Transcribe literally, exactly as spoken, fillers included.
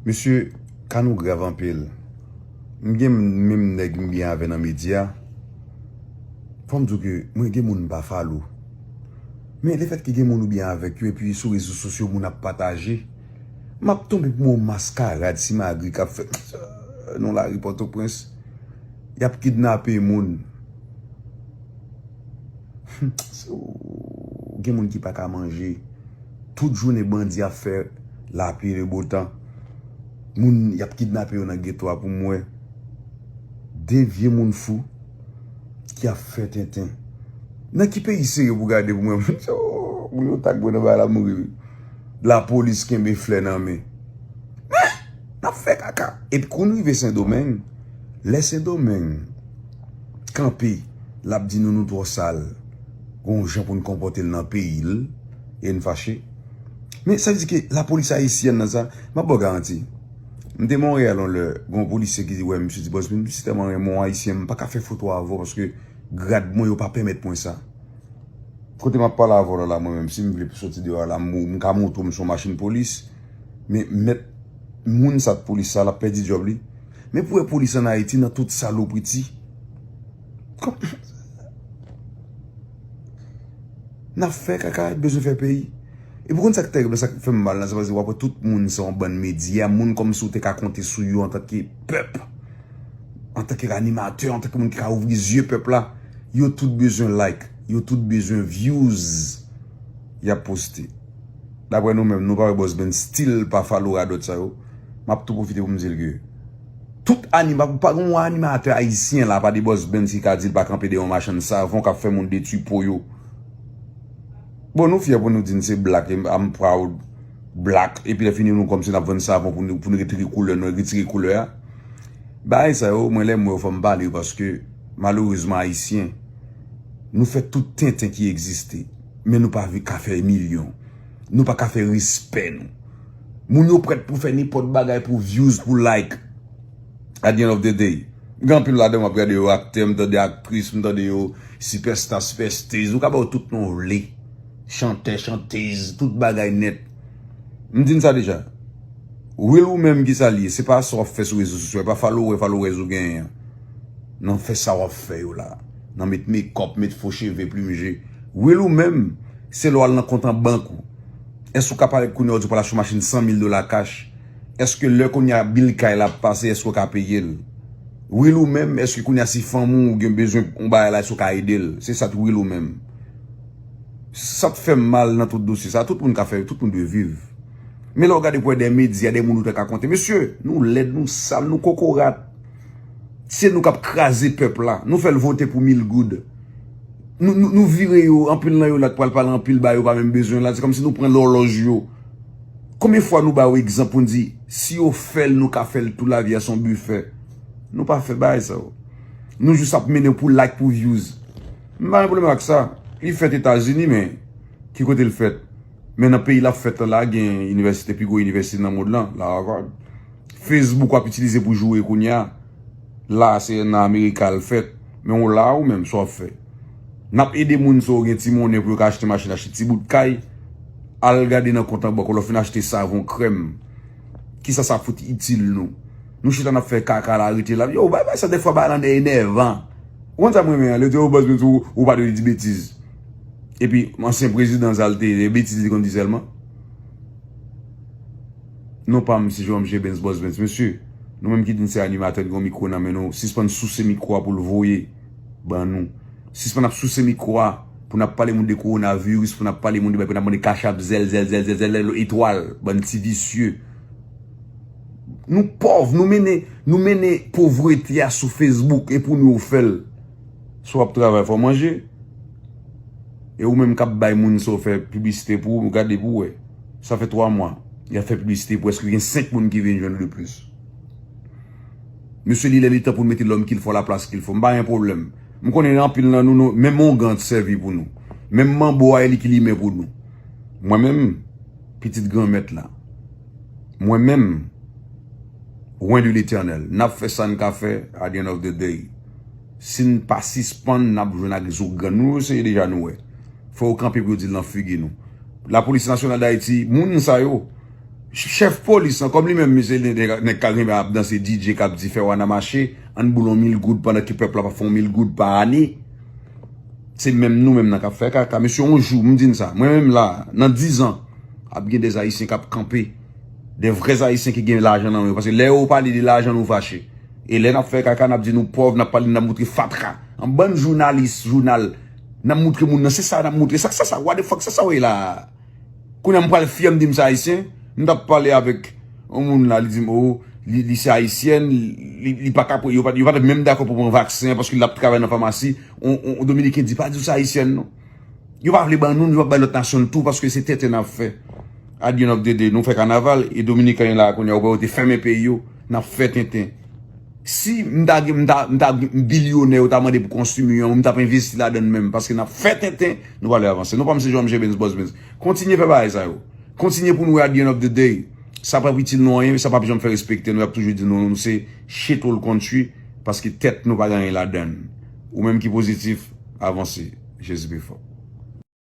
Mesye, ka nou grav anpil. M gen menm nèg m byen avè nan medya. Fò m di w ke mwen gen moun m pa follow. Men lefètke gen moun ou byen avèk yo epi sou rezo sosyo moun ap pataje, m ap tonbe pou yon maskarad simagri k ap fèt nan lari Pòtoprens. Y ap kidnape moun. Gen moun ki pa ka manje. Tout jounen bandi ap fè lapli le botan. Moun y ap kidnape yo nan geto a pou m wè. De vye moun fou ki ap fè tenten. Nan ki peyi serye pou gade pou mwen? Moun yo tak mwen nan bagay la mouri. Lapolis kenbe flè nan men. Men, n ap fè kaka. Epi kou n rive Sendomeng, lè Sendomeng kanpe, l ap di nou nou twò sal. Gon jan pou n konpòte l nan peyi l, e n fache. Men sa vle di ke lapolis ayisyèn nan sa, m ap ba w garanti. M te Monreyal yon lè, gon polisye ki di, wè, misye di, bòs, misye tèlman renmen yon ayisyen, m pa ka fè foto avè w paske grad mwen yo pa pèmèt mwen sa. Kote m ap pale avè w la, la, mwen menm, si m vle soti deyò a la, m, m ka montre w m se yon machin polis. Men mèt moun sa t polis sa, l ap pèdi djòb li. Men pou wè polis ann Ayiti nan tout salopriti. Kòm n ap fè kaka, bezwen fè peyi. Epi w konn sa k tèrib la, sa k fè m mal la, se paske w ap wè tout moun se yon bann medya, moun kòmsi w te ka konte sou yo antanke pèp. Antanke animatè, antanke moun ki ka ouvri zye pèp la, yo tout bezwen like, yo tout bezwen views. Y ap poste. Daprè nou menm, nou pa wè Bòs Ben still pa follow radòt sa yo. M ap tou pwofite pou m di l ke tout anima, pa gen yon animatè ayisyen la, pa de Bòs Ben ki ka di l pa kanpe dèyè yon machann savon k ap fè moun detwi po yo. Bon, nou fyè pou nou di n se black, e I'm proud black, epi lè fini nou kòmsi n ap vann savon pou nou, pou nou retire koulè, nou retire koulè a. Bagay sa yo, mwen lè m wè yo fò m pale yo paske, malerezman, ayisyen, nou fè tout tenten ki egziste, men nou pa vi-, ka fè milyon. Nou pa ka fè respè nou. Moun yo prèt pou fè nenpòt bagay pou views, pou like. At the end of the day, gen anpil ladan m ap gade yo aktè, m tande aktris, m tande yo sipèsta, sipèstez. Ou ka ba yo tout non w vle. Chantè, chantez, tout bagay nèt. M di n sa deja. Will ou menm ki sa l ye, se pa sa w ap fè sou rezo sosyo, e pa follower, followers ou genyen an. Nan fè sa w ap fè yo la. Nan met mekòp, met fo cheve, plim je. Will ou menm, se lè w al nan kont an bank ou. Èske w ka parèt kounye a w di w pral achte yon machin san mil dola kach? Èske lè kounye a bil kay la ap pase, èske w ka peye l? Will ou menm, èske kounye a si fanmi w gen bezwen yon bagay la, èske w ka ede l? Se sa t will ou menm. Sa t fè m mal nan tout dosye sa, tout moun ka fè, tout moun dwe viv. Men lè w gade pou wè de medya, de moun ou te ka konte. Mesye, nou lèd, nou sal, nou kokorat. Se nou k ap kraze pèp la. Nou fè l vote pou mil goud. Nou, nou, nou vire yo, anpil nan yo la k pral pale anpil ba yo pa menm bezwen l la. Se kòmsi nou pran lòlòj yo. Konbyen fwa nou ba yo egzanp pou n di, si yo fè l, nou ka fè l tou, lavi a se yon bifè. Nou pa fè bagay sa yo. Nou jis ap mennen pou like, pou views. M pa gen pwoblèm ak sa. Li fèt Etazini, men ki kote l fèt? Men nan peyi l ap fèt lan la, gen inivèsite, pi gwo inivèsite nan mond lan, la Harvard. Facebook w ap itilize pou joure kounye a. La, se nan Amerika l fèt. Men w la, ou menm, sa w ap fè? N ap ede moun sa yo gen ti monnen pou yo ka achte machin, achte ti bout kay. Al gade nan kont an bank ou, lè w fin achte savon, krèm. Kisa sa fout itil nou? Nou chita n ap fè kaka la, rete la. Yo, bay, bay, sa dèfwa bagay lan enèvan. Ou konn sa m renmen an? Lè yo di, "Oh, Buzz Benz, ou, ou pa dwe di betiz." Epi, ansyen prezidan sa l te ye, betiz li konn di sèlman. Non pa m, se Jerome J. Benz, Buzz Benz. Mesye, nou menm ki di n se animatè, n gen yon mikwo nan men nou, sispann souse mikwo a pou l voye ban nou. Sispann ap souse mikwo a pou n ap pale moun de kowonaviris, pou n ap pale moun de bagay, pou n ap mande kachap, zèl, zèl, zèl, zèl, zèl, etwal, bann ti visye. Nou pòv, nou mennen, nou mennen povrete a sou Facebook, e pou nou yo fè l. Si w ap travay, fò w manje. E ou menm k ap bay moun sa w fè piblisite pou ou, gade pou w wè. Sa fè twa mwa, y ap fè piblisite pou w, èske gen senk moun ki vin jwenn ou de plis? Mesye, li lè li tan pou n mete l'homme qu'il faut à la place qu'il faut. M pa gen pwoblèm. M konnen anpil nan nou, nou, menm ongan t sèvi pou nou. Menm manbo a, e li ki limen pou nou. Mwen menm, pitit Granmèt la. Mwen menm, loin de l'Éternel. N ap fè sa n ka fè, at the end of the day. Si n pa sispann, n ap jwenn ak zougan. Nou eseye deja, nou wè. Fò yo kanpe pou yo di l nan figi nou. Lapolis Nasyonal d Ayiti, moun sa yo, Chèf polis lan, kòm li menm, se nèg k al renmen ap danse D J k ap di fè wana mache, ann boule yon mil goud pandan ke pèp la pa fè yon mil goud pa ane. Se menm nou menm nan k ap fè kaka. Mesye, yon jou, m di n sa, mwen menm la, nan diz an, ap gen de Ayisyen k ap kanpe. De vrè Ayisyen ki gen lajan nan men yo. Paske lè yo pale de lajan, nou fache. E lè n ap fè kaka, n ap di nou pòv, n ap pale, n ap moutre fatra. An bann jounalis, jounal, n ap moutre moun nan, se sa n ap moutre. Sa, sa, sa, what the fuck, sa, sa w ye la? Kounye a m pral fyè, m di m se ayisyen. M t ap pale avèk yon moun la, li di m, oh, li, li se ayisyèn, li, li pa ka pran, yo pa, yo pa t menm dakò pou pran vaksen an paske l ap travay nan famasi. On, on, on Dominiken di, pa di w se ayisyèn, non. Yo pa vle ban nou, yo pa bay lòt nasyon tou paske se tenten n ap fè. At the end of the day, nou fè kanaval, e Dominiken la, kounye a, ou wè yo te fèmen peyi yo, n ap fè tenten. Si m ta gen, m ta, m ta gen bilyonè, yo ta mande pou konstwi mi an, m t ap envesti ladan l menm, paske n ap fè tenten, nou pral avanse. Non pa m se Jean Michel Benz, Boss Benz. Kontinye fè bagay sa yo. Kontinye pou nou wè at the end of the day. Sa p ap itil nou anyen, sa p ap janm fè respekte nou, y ap toujou di nou, nou se shithole country, paske tèt nou pa gen anyen ladan l. Ou menm ki pozitif, avanse. Jezi pi fò.